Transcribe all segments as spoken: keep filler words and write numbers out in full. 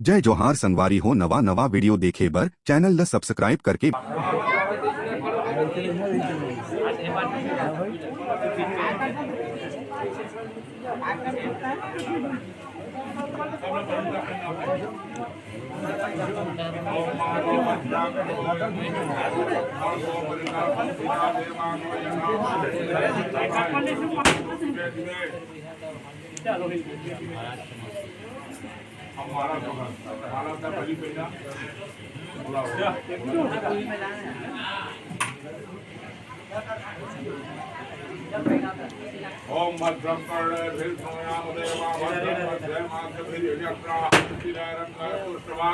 जय जोहार संगवारी हो, नवा नवा video देखे बर channel ल subscribe करके हमारा तो, हमारा तो बलि पहला। ओम भद्रं कर्णेभिः शृणुयाम देवा, भद्रं पश्येमाक्षभिर्यजत्राः, स्थिरैरङ्गैस्तुष्ट्वा,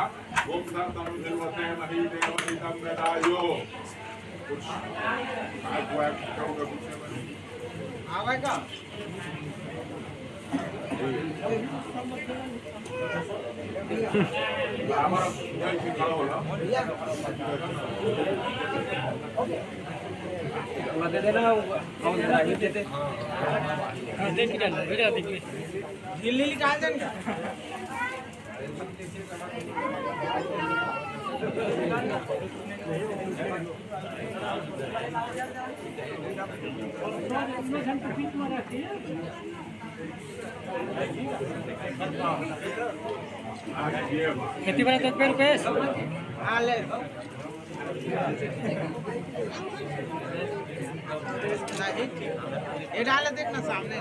ओम दन्तमुखिर्वसेमहि देवहितं यदायुः। कुछ आवाज हुआ है, क्या होगा कुछ? आवाज का? दिल्ली निकाल देंगे। खेती वाला तो पे रुपेश। हाँ, ले। नहीं, ये डाल, देखना सामने।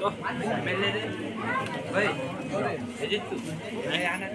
तो, मैं ले ले। भाई, ये जी तू। नहीं आना।